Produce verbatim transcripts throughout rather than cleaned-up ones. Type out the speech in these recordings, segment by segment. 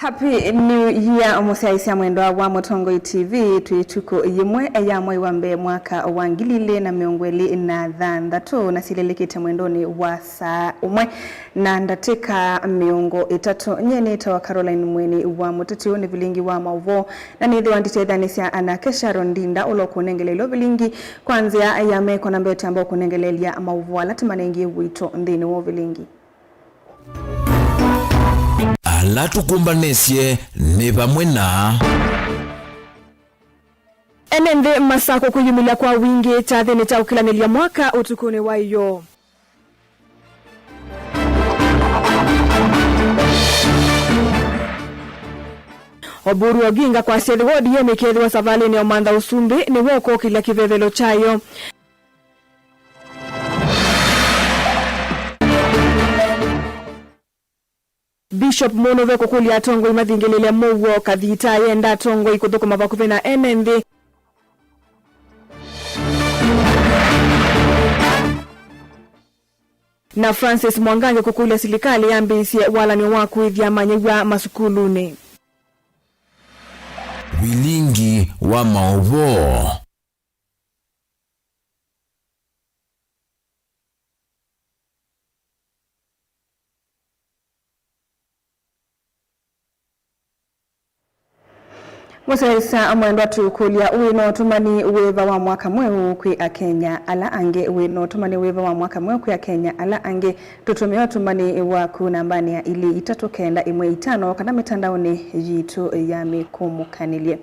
Happy New Year, mũsyaĩĩsya mwendwa wa Mũtongoi T V. Twĩ ĩtukũ yĩmwe ya mwei wa mbee mwaka wa ngili ilĩ na mĩongo ĩlĩ na thanthatũ, na silĩlĩkĩte mwendonĩ wa saa ũmwe na ndatĩka mĩongo ĩtatũ. Nyie nĩtawa Caroline Mweni wa Mũteti. Ũũ nĩ vilingi wa maũvoo, na nĩthĩwa nditetheanĩsya anake Sharon Ndinda, ũla ũkũnengeleelya ũvilingi kwa nzĩa ya meko, na mbee twamba ũkũnengeleelya maũvoo ala tũmanengie witũ nthĩnĩ wa ũvilingi. Ala tũkũmbanĩsye nĩ vamwe na. Ene nthĩ Masakũ kwĩyumĩlya kwa wingĩ kyathĩnĩ kya ũkĩlanĩlya mwaka ũtukũnĩ wa ĩyoo. Oburu Oginga kwasya ethĩwa O D M ĩkethĩwa savalĩnĩ ya ũmantha ũsumbĩ, nĩw'o ũkokĩlya kĩvevelo kyayo. Bishop Mũnũve kũkũlya atongoi mathingĩlĩle mũuo kathita, ayenda atongoi kũthũkũma vakuvĩ na ene nthĩ. Na Francis Mwangangi kũkũlya silikalĩ yambĩĩsye walany'o wa kũĩthya amanyĩw'a masukulunĩ. Vilingi wa maũvoo. Mũsyaĩĩsya mwendwa, tũkũlya, wĩ na ũtũmani wĩva wa mwaka mweũ kwĩ Akenya ala angĩ? Wĩ na ũtũmani wĩva wa mwaka mweũ kwĩ Akenya ala angĩ? Tũtũmĩa ũtũmani waku nambanĩ ya ilĩ itatũ kenda ĩmwe itano kana mĩtandaonĩ yitũ ya mĩkũmũkanĩlye.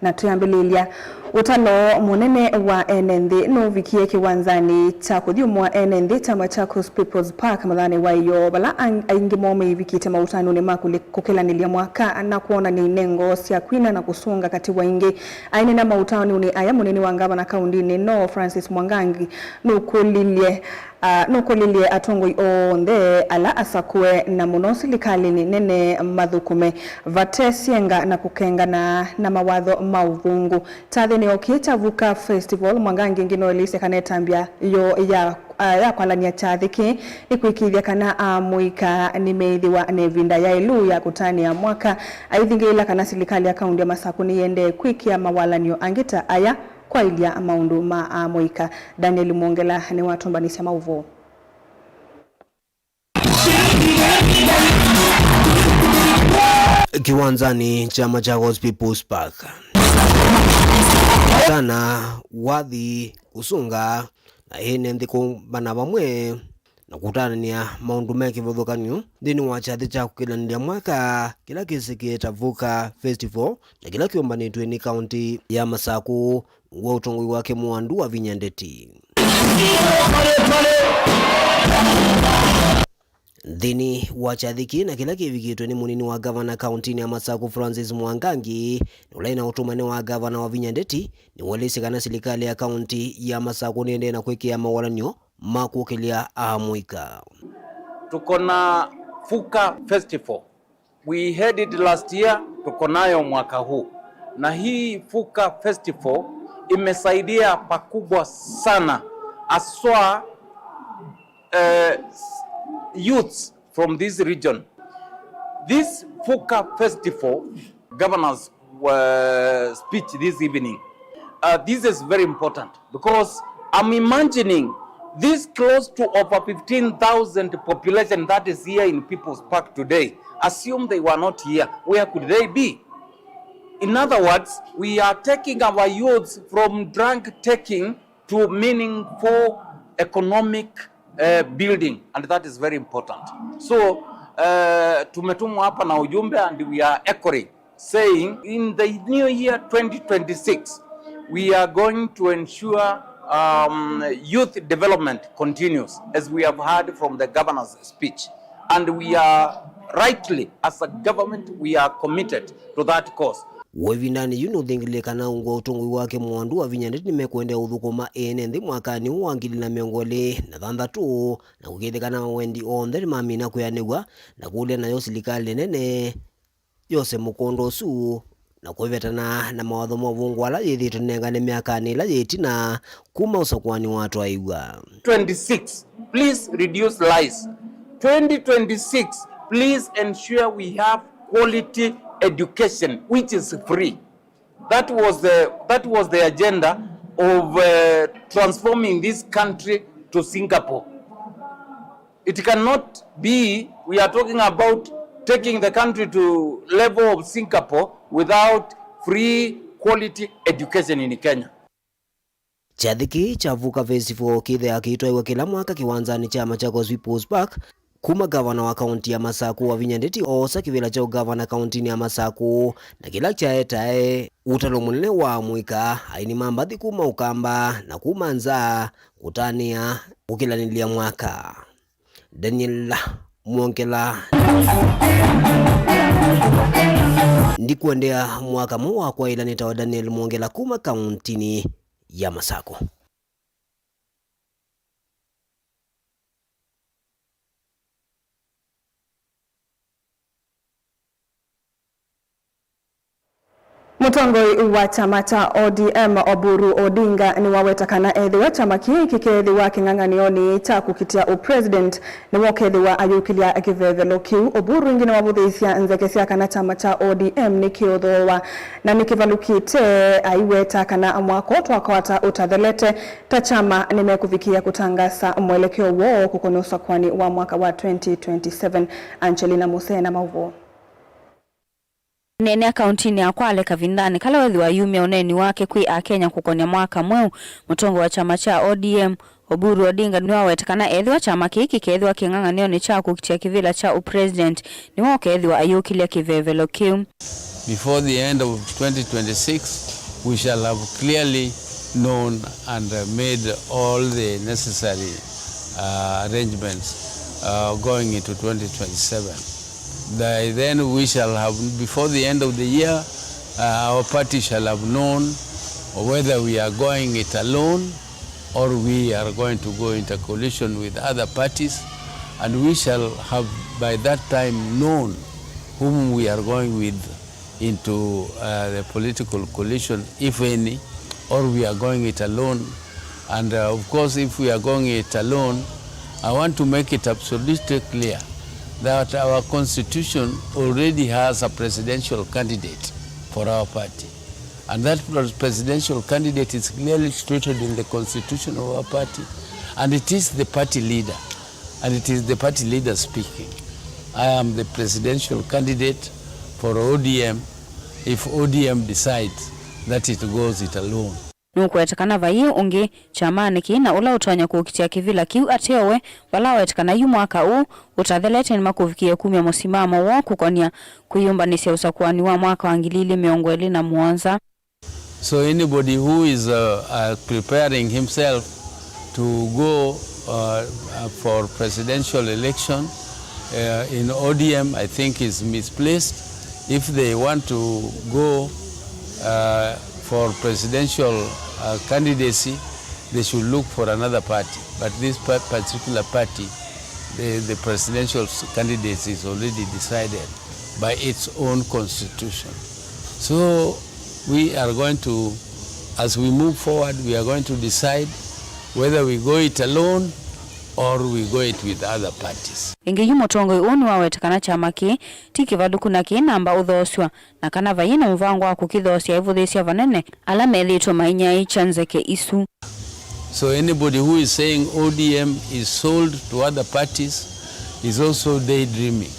Na twĩambĩlĩlya, ũtalo mũnene wa ene nthĩ nũvikie kĩwanzanĩ kya kũthyũmũa ene nthĩ kya Machakos People's Park mũthenyanĩ wa ĩyoo, vala ang-, aingĩ moo meivikĩte maũtanonĩ ma kũlĩ-, kũkĩlanĩlya mwaka na kwonany'a inengo sya kwina na kũsũnga katĩ wa ingĩ. Aineena maũtanonĩ aya, mũnini wa ngavana kaũndĩnĩ ĩno, Francis Mwangangi, nũkũlilye Ah, nũkũlilye atongoi onthe ala asakũe, na mũno silikalĩnĩ nene, mathũkũme vate syenga na kũkengana na mawatho ma ũvũngũ. Kyathĩnĩ o kĩĩ kya Vuka Festival, Mwangangi ĩngĩ noelesye kana ĩtambya yoo ya, ah, ya kwalany'a kyathĩ kĩĩ nĩ kwĩkĩĩthya kana amũika nĩmeĩthĩwa na ĩvinda yaĩlu ya kũtanĩa mwaka, aithingĩĩla kana silikalĩ ya kaũndĩ ya Masakũ nĩyĩendee kwĩkĩa mawalany'o angĩ ta aya kwaĩlya maũndũ ma amũika. Daniel Mwongela nĩwatũmbanĩsya maũvoo. Kĩwanzanĩ kya Machakos People's Park, kana wathi kũsũnga na ene nthĩ kũmbana vamwe na kũtanĩa maũndũ me kĩvathũkany'o nthĩnĩ wa kyathĩ kya kũkĩlanĩlya mwaka kĩla kĩsĩkĩe ta Vuka Festival na kĩla kĩũmbanĩtw'e nĩ kaũntĩ ya Masakũ, nĩw'o ũtongoi wake Mwandu Wavinya Ndeti. Nthĩnĩ wa kyathĩ kĩĩ na kĩla kĩvikĩtwe nĩ mũnini wa gavana kaũntĩnĩ ya Masakũ Francis Mwangangi, na ũla ĩna ũtũmani wa gavana Wavinya Ndeti, nĩwelesye kana silikalĩ ya kaũntĩ ya Masakũ nĩendee na kwĩkĩa mawalany'o ma kũkĩlya amũika. Tuko na Vuka Festival. We had it last year, tuko nayo mwaka huu. Na hii Vuka Festival imesaidia pakubwa sana, haswa, eh, youths from this region. This Vuka Festival, governor's, uh, speech this evening, uh, this is very important. Because I'm imagining this close to over fifteen thousand population that is here in People's Park today, assume they were not here. Where could they be? In other words, we are taking our youths from drug taking to meaningful economic, uh, building, and that is very important. So, uh, tumetumwa hapa na ujumbe, and we are echoing saying in the new year twenty twenty-six, we are going to ensure, um, youth development continues, as we have heard from the governor's speech. And we are rightly, as a government, we are committed to that cause. W'o ĩvindanĩ yu nũthingĩlĩle kana ungu wa ũtongoi wake Mwandu Wavinya Ndeti nĩmekũendeea ũthũkũma ene nthĩ mwakanĩ ũũ wa ngili na mĩongo ĩlĩ na thanthatũ, na kũkĩthĩkana wendi onthe nĩmamina kwĩanĩw'a na kũlya nayo silikalĩ nene yose mũkũndũ ũsu, na kũvetana na mawatho ma ũvũngũ ala yĩthĩĩtwe nengane myakanĩ ĩla yĩ ĩtina kuma ũsakũani watwaĩw'a. Twenty-six, please reduce lies. Twenty twenty-six, please ensure we have quality education which is free. That was the, that was the agenda of uh, transforming this country to Singapore. It cannot be we are talking about taking the country to level of Singapore without free quality education in Kenya. Kyathĩ kĩĩ kya Vuka Festival kĩthĩaa kĩitwaĩwa kĩla mwaka kĩwanzanĩ kya Machakos People's Park, kuma ngavana wa kaunti ya Masaku Wavinya Ndeti oosa kĩvĩla kya ũngavana kauntinĩ ya Masaku, na kĩla kyaetae ũtalo mũnene wa mũika, aini ma mbathi kuma Ũkamba na kuma nza kũtanĩa kũkĩlanĩlya mwaka. Daniel Mwongela. Ndikũendea mwaka mweũ wa kwaĩla. Nĩtawa Daniel Mwongela kuma kauntinĩ ya Masaku. Mũtongoi wa kyama kya O D M, Oburu Odinga, nĩwaweta kana ethĩwa kyama kĩĩ kĩkeethĩwa kĩng'ang'anĩonĩ kya kũkitĩa ũpresident, nĩwe ũkethĩwa ayũkĩlya kĩvevelo kĩu. Oburu ĩngĩ nĩwavũthĩĩsya nzeke sya kana kyama kya O D M nĩkĩũthooa na nĩkĩvalũkĩte, aiweta kana mwaka ũũ twakwata ũtathelete, ta kyama nĩmekũvikĩĩa kũtangaasa mwelekeo woo kũkonya ũsakũani wa mwaka wa twenty twenty-seven. Angelina Musee na maũvoo. Aneenea kauntinĩ ya Kwale kavindanĩ kala wethĩwa ayumya ũneeni wake kwĩ Akenya kũkonya mwaka mweũ, mũtongoi wa kyama kya O D M, Oburu Odinga, nĩwaweta kana ethĩwa kyama kĩĩ kĩkeethĩwa kĩng'ang'anĩonĩ kya kũkitĩa kĩvĩla kya ũpresident, nĩwe ũkeethĩwa ayũkĩlya kĩvevelo kĩu. Before the end of twenty twenty-six, we shall have clearly known and, uh, made all the necessary, uh, arrangements, uh, going into twenty twenty-seven. By then we shall have, before the end of the year, uh, our party shall have known whether we are going it alone or we are going to go into coalition with other parties, and we shall have by that time known whom we are going with into, uh, the political coalition, if any, or we are going it alone. And, uh, of course, if we are going it alone, I want to make it absolutely clear that our constitution already has a presidential candidate for our party. And that pres-, presidential candidate is clearly stated in the constitution of our party, and it is the party leader. And it is the party leader speaking. I am the presidential candidate for O D M if O D M decides that it goes it alone. Nũkũweta kana vaiĩ ũngĩ kyamanĩ kĩĩ na ũla ũtonya kũkitĩa kĩvĩla kĩu ateo we, vala aweta kana yu mwaka ũũ ũtathelete nĩmakũvikĩĩa kumya mũsimamo woo kũkonya kwĩyũmbanĩsya ũsakũani wa mwaka wa ngili ilĩ mĩongo ĩlĩ na mũonza. So anybody who is, uh, uh, preparing himself to go, uh, uh, for presidential election, uh, in O D M, I think is misplaced. If they want to go, uh, for presidential, uh, candidacy, they should look for another party. But this pa-, particular party, the, the presidential s-, candidacy is already decided by its own constitution. So we are going to, as we move forward, we are going to decide whether we go it alone or we go it with other parties. Ĩngĩ yu mũtongoi ũũ nĩwaweta kana kyama kĩĩ ti kĩvalũku na kĩ namba ũthoosw'a, na kana vaiĩ na mũvango wa kũkĩthoosya aivũthĩĩsya vanene ala methĩĩtwe mainyaĩĩkya nzeke isu. So anybody who is saying O D M is sold to other parties is also daydreaming.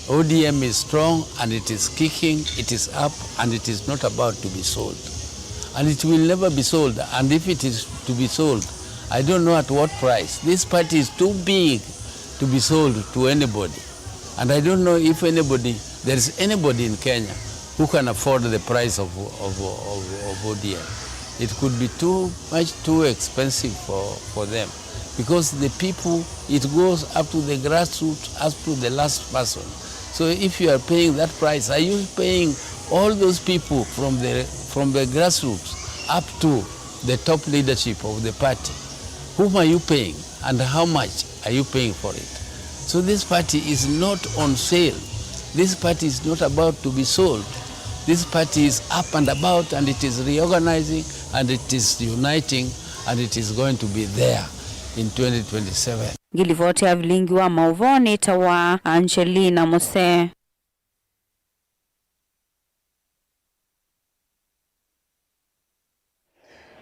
O D M is strong and it is kicking, it is up and it is not about to be sold. And it will never be sold. And if it is to be sold, I don't know at what price. This party is too big to be sold to anybody. And I don't know if anybody, there is anybody in Kenya who can afford the price of, of, of, of O D M. It could be too much too expensive for, for them, because the people, it goes up to the grassroots, up to the last person. So if you are paying that price, are you paying all those people from the, from the grassroots up to the top leadership of the party? Whom are you paying and how much are you paying for it? So this party is not on sale. This party is not about to be sold. This party is up and about and it is reorganizing and it is uniting and it is going to be there in twenty twenty-seven. Ngilivoti ya vilingi wa maũvoo nĩtawa Angelina Musee.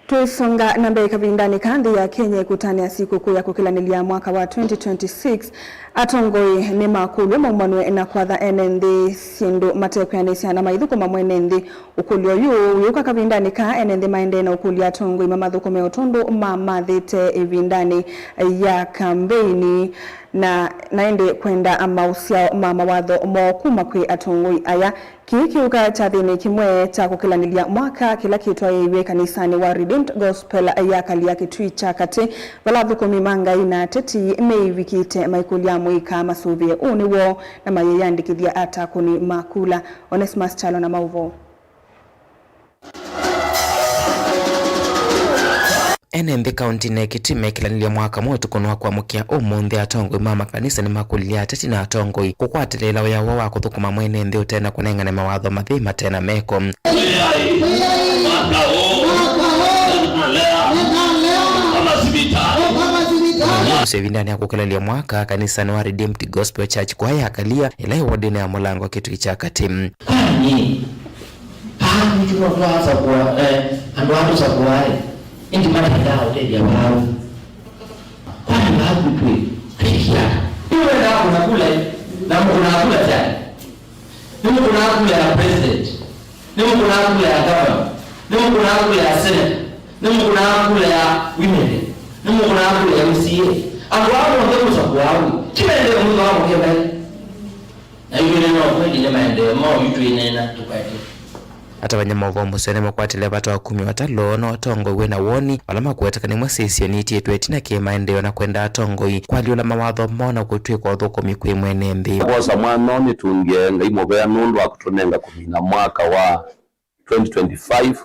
Twĩsonga na mbee kavindanĩ ka nthĩ ya Kenya ĩkũtanĩa sikũkũ ya kũkĩlanĩlya mwaka wa twenty twenty-six, atongoi nĩmakũlw'a maumanw'e na kwatha ene nthĩ syĩndũ matekwĩanĩsya na maithũkũma mwene nthĩ. Ũkũlyo ũyũ wĩũka kavindanĩ ka ene nthĩ maendee na ũkũlya atongoi mamathũkũme o tondũ mamathĩte ĩvindanĩ ya kambeini, na, na ĩndĩ kwenda maũsyao ma mawatho moo kuma kwĩ atongoi aya. Kĩĩ kĩũka kyathĩnĩ kĩmwe kya kũkĩlanĩlya mwaka kĩla kĩtwaĩĩw'e kanisanĩ wa Redeemed Gospel ya Kalia Kĩtui kya Katĩ, vala athũkũmi ma Ngai na ateti meĩvikĩte maikũlya mũika masũvĩe ũnĩ woo na mayĩyandĩkĩthya ata kũni ma kula. Onesmus Kyalo na maũvoo. Ene nthĩ kauntinĩ ya Kitui mekĩlanĩlye mwaka mweũ ũtukũnĩ wa kwamũkĩa ũmũnthĩ. Atongoi ma makanisa nĩmakũlilye ateti na atongoi kũkwatĩlĩĩla wĩa woo wa kũthũkũma mwene nthĩ ũte na kũnengane mawatho mathei mate na meko. Ĩvindanĩ ya kũkĩlanĩlya mwaka kanisanĩ wa Redeemed Gospel Church Choir ya Kalia, ĩla ĩ wodinĩ ya Mũlango Kĩtui kya Katĩ. Kwani vaa kwitũ no twaasakũa, eh, andũ aa tũsakũaa-ĩ, ĩndĩ matendaa ũtethya vaaũ? Kwani vaa kwitũ-ĩ, twĩkie ata? Nĩwendaa kũna kula-ĩ, na mũkũnaa kula syake? Nĩmũkũnaa kula ya president, nĩmũkũnaa kula ya governor, nĩmũkũnaa kula ya senator, nĩmũkũnaa kula ya women rep, nĩmũkũnaa kula ya M C A. Andũ aa onthe mũsakũaa-ĩ, ti maendeeo mwĩka wa kũkĩenda-ĩ? Na ithyĩ nĩ no kweli nĩ maendeeo ma oyu twĩneena tũkwete. Atavany'a maũvoo mũseo nĩmakwatĩle vata wa kumya ũtalo na ũtongoi wĩ na woni, vala makweta kana imwe sisio nitiĩtwe ĩtina kĩ maendeeo na kwenda atongoi kũalyũla mawatho moo na kũtw'ĩka ũthũkũmi kwĩ mwene nthĩ. Kwosa mwanya ũũ nĩtũngĩe Ngai mũvea nũndũ wa kũtũnenga kũmina mwaka wa twenty twenty-five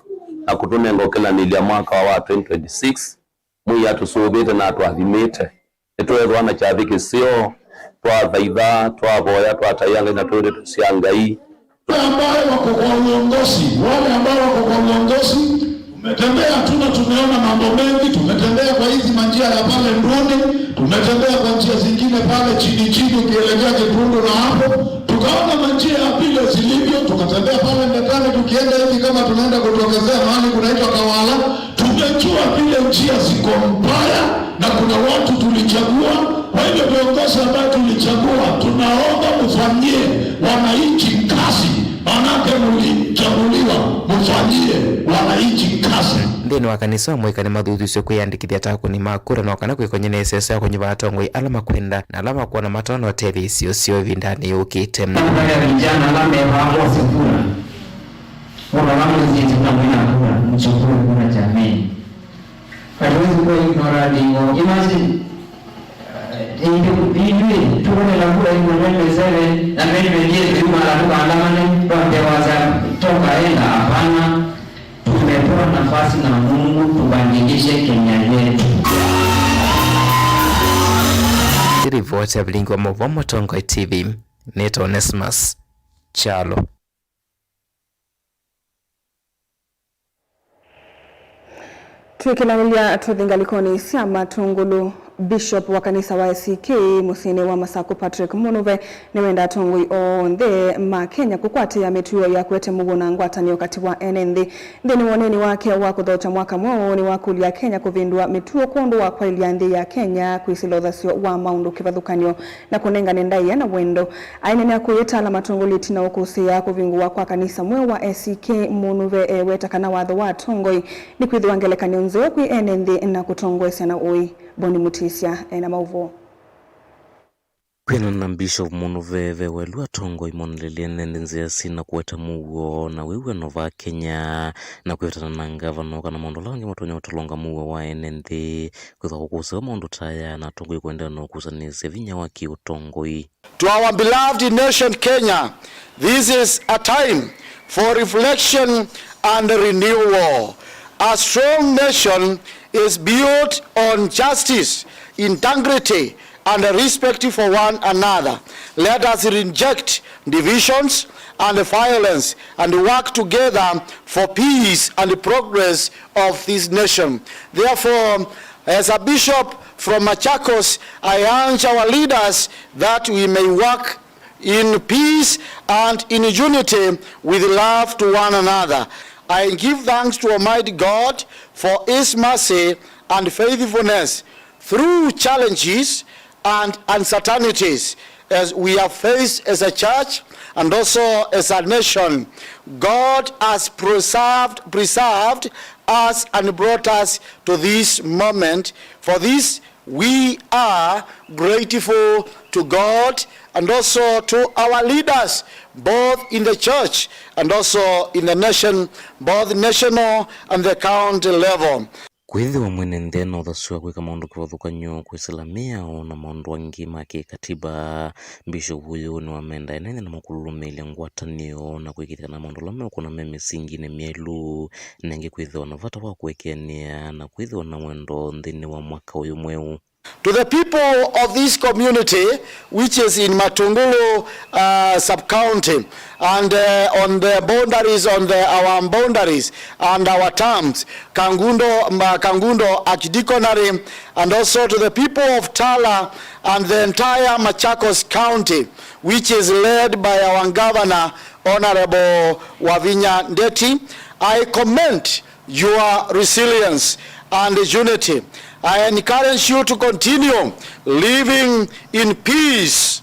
na kũtũnenga ũkĩlanĩlya mwaka wa twenty twenty-six. Mwĩai atũsũvĩte na atũathimĩte. Nĩtweethĩwa na kyathĩ kĩseo, twathaitha, twavoya, twataĩa Ngai na twĩ ndeto sya Ngai. Wale ambao wako kwa uongozi, wale ambao wako kwa uongozi, tumetembea, tuna, tumeona mambo mengi, tumetembea kwa hizi manjia ya pale Nduni, tumetembea kwa njia zingine pale chini chini ukielekea Kitundu na hapo, tukaona manjia ya vile zilivyo, tukatembea pale Ndetani tukienda hivi kama tunaenda kutokezea mahali kunaitwa Kawala. Tumejua vile njia ziko mbaya na kuna watu tulichagua. Kwa hivyo viongozi ambayo tulichagua, tunaomba mfanyie wananchi kazi, maanake mlichaguliwa mfanyie wananchi kazi. Nthĩnĩ wa kanisa, amũika nĩmathuthusye kwĩyandĩkĩthya ta akũni ma kura, no kana kwĩkony'a na ĩseso ya kũnyuva atongoi ala makwenda na ala makwona matonya ũtethya isio syoo ĩvindanĩ yũkĩte. Nataka vijana ala mevaa kose kura. Wala wala mzee tena mwenye kura, mchukue kura jamii. Hatuwezi kuwa ignorant hivyo. Imagine, eh, ithu-, ithuĩ tũkũnenga kura ĩmwe twenty twenty-seven na twenty twenty-eight twĩumala tũkaandamane, twambe wasa toka enda, hapana. Tumepewa nafasi na Mungu tubadilishe Kenya yetu. Nĩ ripoti ya vilingi wa maũvoo Mũtongoi T V, nĩtawa Onesmus Kyalo. Twĩkĩlanĩlya tũthi ngalĩkonĩ sya Matũngũlũ, Bishop wa kanisa wa A C K mũsyĩnĩ wa Masaku Patrick Munuve nĩwenda atongoi onthe ma Kenya kũkwatĩĩa mĩtuo ya kũete mũuo na ngwatanĩo katĩ wa ene nthĩ. Nthĩnĩ wa ũneeni wake wa kũthokya mwaka mweũ, nĩwakũlya Kenya kũvĩndũa mĩtuo kwondũ wa kwaĩlya nthĩ ya Kenya kwĩsĩla ũthasyo wa maũndũ kĩvathũkany'o na kũnengane ndaĩa na wendo. Aineenea kũyĩtala matongolye ĩtina wa kũsĩĩa kũvingũwa kwa kanisa mweũ wa A C K, Munuve eweta kana watho wa atongoi nĩ kwĩthĩwa ngelekany'o nzeo kwĩ ene nthĩ na kũtongoesya na ũĩ. Boni Mutisya ena maũvoo. Kwĩanana na Bishop Munuve, ve welu atongoi monelelye ene nthĩ nzĩa syĩna kũete mũuo na wĩw'ano va Kenya, na kwĩvetana na ngavana kana maũndũ ala angĩ matonya ũtũlũnga mũuo wa ene nthĩ. Kwĩthwa kũkũsĩwa maũndũ ta aya na atongoi kũendeea na ũkusanĩsya vinya wa kĩũtongoi. To our beloved nation Kenya, this is a time for reflection and renewal. A strong nation is built on justice, integrity, and respect for one another. Let us reject divisions and violence and work together for peace and progress of this nation. Therefore, as a bishop from Machakos, I urge our leaders that we may work in peace and in unity with love to one another. I give thanks to Almighty God for His mercy and faithfulness through challenges and uncertainties as we have faced as a church and also as a nation. God has preserved, preserved us and brought us to this moment. For this, we are grateful to God and also to our leaders, both in the church and also in the nation, both national and the county level. Kwĩthĩwa mwene nthĩ ena ũthasyo wa kwĩka maũndũ kĩvathũkany'o, kwĩsĩla mĩao na maũndũ angĩ ma kĩkatiba, Bishop ũyũ nĩwamenda ene nthĩ na makũlũlũmĩĩlya ngwatanĩo na kũĩkĩĩthya kana maũndũ ala meũkũna me mĩsinginĩ mĩelu, na ĩngĩ kwĩthĩwa na vata wa kũekeanĩa na kwĩthĩwa na wendo nthĩnĩ wa mwaka ũyũ mweũ. To the people of this community, which is in Matungulu, uh, sub-county, and, uh, on the boundaries, on the, our boundaries and our terms, Kangundo, Ma-, Kangundo Archdeaconry, and also to the people of Tala and the entire Machakos County, which is led by our governor, Honorable Wavinya Ndeti. I commend your resilience and unity. I encourage you to continue living in peace,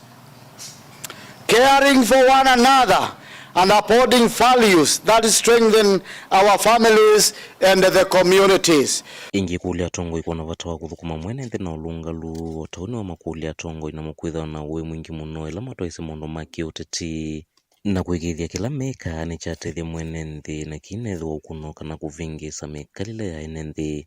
caring for one another, and upholding values that strengthen our families and the communities. Ĩngĩ kũlya atongoi kwona vata wa kũthũkũma mwene nthĩ na ũlũngalu, o ta ũu nĩwamakũlya atongoi namo kwĩthĩwa na ũĩ mwingĩ mũno ĩla matwaĩsye maũndũ ma kĩũteti. Na kũĩkĩĩthya kĩla mekaa nĩkyatethya mwene nthĩ, na kĩinethĩwa ũkũno kana kũvĩngĩĩsa mĩkalĩle ya ene nthĩ.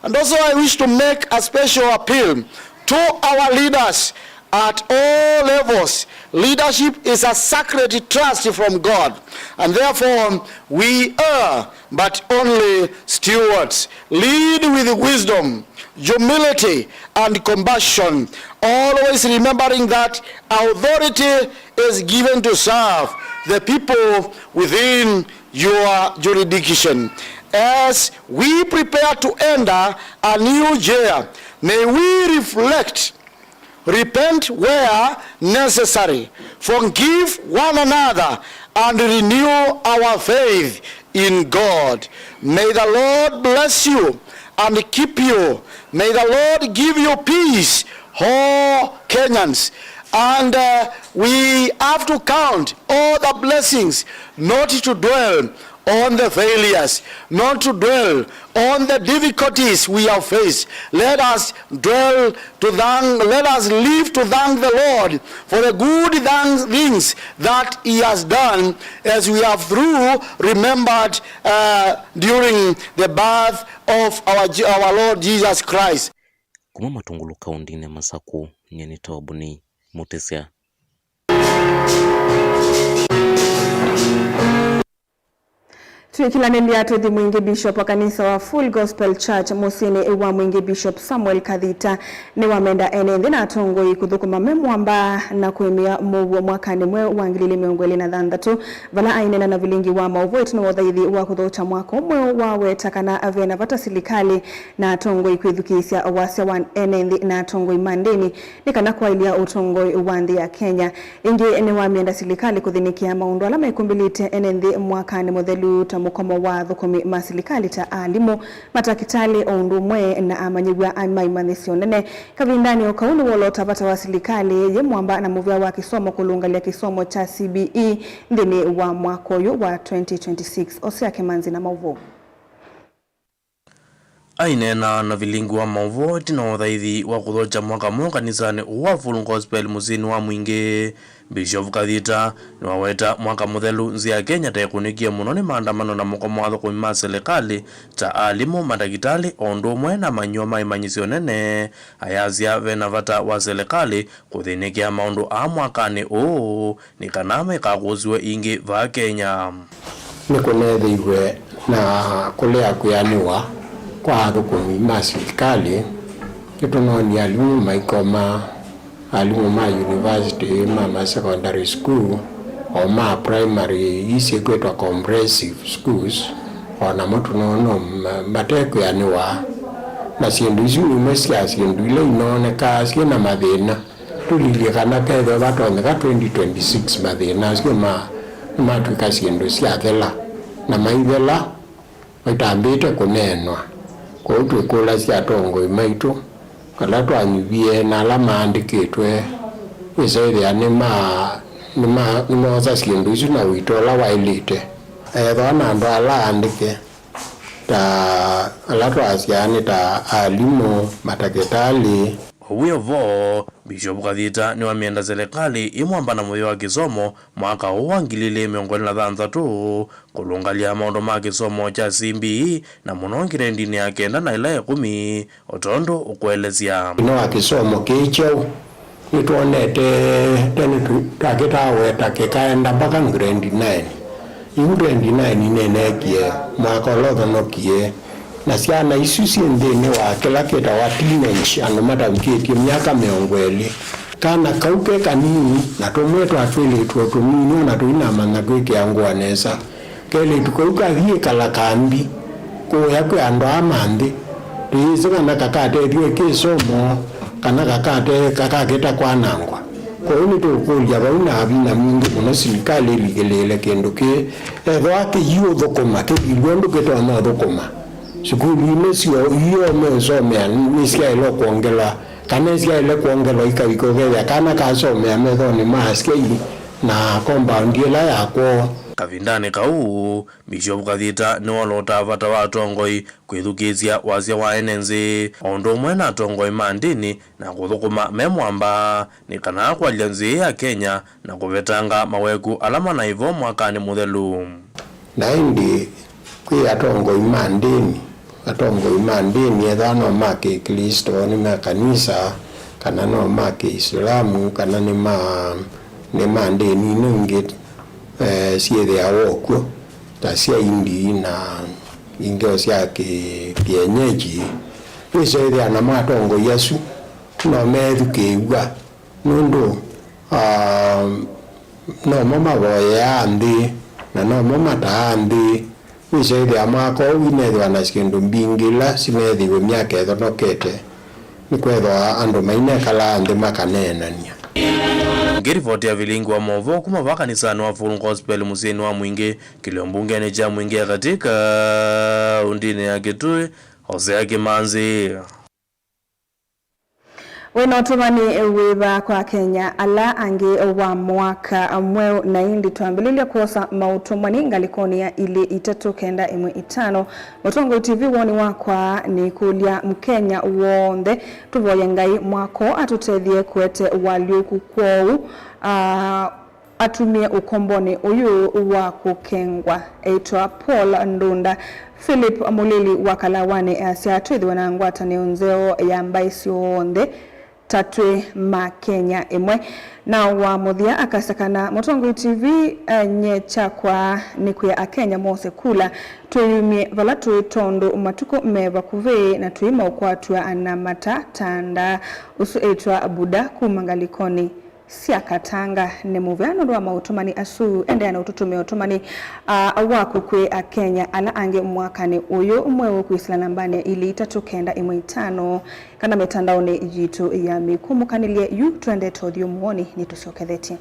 And also I wish to make a special appeal to our leaders at all levels. Leadership is a sacred trust from God, and therefore we are but only stewards. Lead with wisdom, humility, and compassion, always remembering that authority is given to serve the people within your jurisdiction. As we prepare to enter a new year, may we reflect, repent where necessary, forgive one another, and renew our faith in God. May the Lord bless you and keep you. May the Lord give you peace, all Kenyans. And, uh, we have to count all the blessings, not to dwell on the failures, not to dwell on the difficulties we have faced. Let us dwell to thank, let us live to thank the Lord for the good thank-, things that He has done, as we have through remembered, uh, during the birth of our Je-, our Lord Jesus Christ. Kuma Matungulu kaũndĩnĩ ya Masakũ, nyie nĩ Tobuni Mutisya. Twĩkĩlanĩlya tũthi Mwingĩ. Bishop wa kanisa wa Full Gospel Church mũsyĩnĩ wa Mwingĩ, Bishop Samuel Kathita, nĩwamenda ene nthĩ na atongoi kũthũkũma me mũamba na kũĩmĩa mũuo mwakanĩ mweũ wa ngili ilĩ mĩongo ĩlĩ na thanthatũ. Vala aineena na vilingi wa maũvoo ĩtina wa ũthaithi wa kũthokya mwaka ũũ mweũ, waweta kana ve na vata silikalĩ na atongoi kwĩthukĩĩsya wasya wa ene nthĩ na atongoi ma ndĩni nĩ kana kwaĩlya ũtongoi wa nthĩ ya Kenya. Ĩngĩ nĩwamenda silikalĩ kũthĩnĩkĩa maũndũ ala mekũmbĩlĩte ene nthĩ mwakanĩ mũthelu, ta mũkomo wa athũkũmi ma silikalĩ ta alimũ, matakĩtalĩ, o ũndũ ũmwe na amanyĩw'a ma imanyĩsyo nene. Kavindanĩ o kau nĩwolota vata wa silikalĩ yĩ mũamba na mũvea wa kĩsomo kũlũngalya kĩsomo kya C B E nthĩnĩ wa mwaka ũyũ wa twenty twenty-six. Osea Kĩmanzi na maũvoo. Aineena na vilingi wa maũvoo ĩtina wa ũthaithi wa kũthokya mwaka mweũ kanisanĩ ũũ wa Full Gospel mũsyĩnĩ wa Mwingĩ, Bishop Kathita nĩwaweta mwaka mũthelu nthĩ ya Kenya ta ĩkũnĩkie mũno nĩ maandamano na mũkomo wa athũkũmi ma silikalĩ ta alimũ, mandakĩtalĩ, o ũndũ ũmwe na amanyĩw'a ma imanyĩsyo nene, ayasya ve na vata wa silikalĩ kũthĩnĩkĩa maũndũ aa mwakanĩ ũũ nĩ kana maikakũsiwe ĩngĩ vaa Kenya. Nĩkũneethĩiwe na kũlea kwĩanĩwa kwa athũkũmi ma silikalĩ. Nĩtũnoonie alimũ maikoma, alimũ ma university, ma ma secondary school, o ma primary, ii syĩkwĩtwa comprehensive schools, o namo tũnoona ma-, mate kwĩanĩwa. Na syĩndũ isu nĩ imwe sya syĩndũ ila inoonekaa syĩ na mathĩna. Tũlilye kana kethĩwa vatonyeka twenty twenty-six mathĩna asu ma-, nĩmatw'ĩka syĩndũ syathela. na maithela maitambĩte kũneenwa. Kwoou twĩkũlasya atongoi maitũ ala twanyuvie na ala maandĩkĩtwe, wĩsa ĩthĩa nĩma-, nĩma-, nĩmoosa syĩndũ isu na ũito ũla waĩlĩte. Ethĩwa na andũ ala aandĩke, ta ala twasyaa nĩ ta alimũ, matakĩtalĩ. O wĩ o vo, Bishop Kathita nĩwamĩenda selekalĩ ĩmwamba na mũyo wa kĩsomo mwaka ũũ wa ngili ilĩ mĩongo ĩlĩ na thanthatũ kũlũngalya maũndũ ma kĩsomo kya C B E, na mũno ngirendinĩ ya kenda na ĩla ya ĩkũmi, o tondũ ũkũelesya. Ĩno wa kĩsomo kĩĩ kyeũ, nĩtwonete tene tũ-, takĩtaweta kĩkaenda mpaka grade nine. Yu grade nine nĩneekie mwaka ũla ũthonokie, na syana isu syĩ nthĩnĩ wa kĩla kĩtawa teenage, andũ matavikĩtye myaka mĩongo ĩlĩ. Kana kau ke kanini, na tũmwe twa twĩlĩtu o tũnini, o na tũinamanya kwĩkĩa ngũa nesa. Kelĩtu kau kathi ĩkala kambi kũya kwĩ andũ aa ma nthĩ. Tũyĩsĩ kana kakatethw'e kĩsomo, kana kakate-, kakakĩta kwanangwa. Kwoou nĩtũkũlya vau na vinya mwingĩ mũno silikalĩ ĩlikĩlĩĩle kĩndũ kĩĩ. Ethĩwa kĩyĩũthũkũma, kĩthilw'e ũndũ kĩtonya ũthũkũma, sukulu imwe syo, io meũsomea nĩsyaĩle kwongelwa, kana syaĩle kwongelwa ikavika ũkethĩa kana kasomea methonĩ ma asyai na compound ĩla ya kwoo. Kavindanĩ kau, Bishop Kathita nĩwolotaa vata wa atongoi kwĩthukĩĩsya wasya wa ene nzĩ, o ũndũ ũmwe na atongoi ma ndĩni, na kũthũkũma me mwamba, nĩ kana kwalya nzĩ ya Kenya na kũvetanga maweku ala manaĩ vo mwakanĩ mũthelu. Na ĩndĩ kwĩ atongoi ma ndĩni, atongoi ma ndĩni ethĩwa no ma Kĩklĩsto, nĩ ma kanisa, kana no ma Kĩisilamu, kana nĩ ma, nĩ ma ndĩni ino ingĩ, eh, syĩthĩawa o kw'o, ta sya Indi na ingĩ o sya kĩ-, kĩenyeji. Wĩsa ĩthĩa namo atongoi asu no meethukĩĩw'a, nũndũ, ah, nomo mavoyeaa nthĩ, na nomo mataa nthĩ. Wĩsa ĩthĩa mwaka ũũ wĩnethĩwa na syĩndũ mbingĩ ila sineethĩiwe myaka ĩthonokete, nĩkwethĩwa andũ mainekalaa nthĩ makaneenany'a. Ngĩripoti ya vilingi wa maũvoo kuma va kanisanĩ wa Full Gospel mũsyĩnĩ wa Mwingĩ, kĩlio mbungenĩ kya Mwingĩ ya Katĩ kaũndĩnĩ ya Kitui, Hosea Kimanzi. Wĩ na ũtũmani wĩva kwa Akenya ala angĩ wa mwaka mweũ? Na ĩndĩ twambĩlĩlya kwosa maũtũmani ngalĩkonĩ ya ilĩ itatũ kenda ĩmwe itano. Mũtongoi T V, woni wakwa nĩ kũlya Mũkenya w'onthe tũvoye Ngai mwako atũtethye kũete ũalyũku kwoou, ah, atumie ũkombonĩ ũyũ wa kũkengwa. Eĩtwa Paul Ndunda. Philip Mũlili wa Kalawanĩ easya, twĩthĩwe na ngwatanĩo nzeo ya mbaĩ syonthe ta twĩ ma Kenya ĩmwe. Na wa mũthya akasya kana Mũtongoi T V, eh, nye kyakwa nĩ kwĩa Akenya mose kula, twĩyumye vala tũĩ tondũ matukũ me vakuvĩ na tũimaũkwatw'a na mata ta ndaa. Ũsu eĩtwa Buda kuma ngalĩkonĩ sya Katanga. Nĩ mũvea nũndũ wa maũtũmani asu. Endeea na ũtũtũmĩa ũtũmani, ah, waku kwĩ Akenya ala angĩ mwakanĩ ũyũ mweũ kwĩsĩla nambanĩ ya ilĩ itatũ kenda ĩmwe itano, kana mĩtandaonĩ yitũ ya mĩkũmũkanĩlye. Yu twendete ũthyũmũonĩ, nĩtũsyokethetye.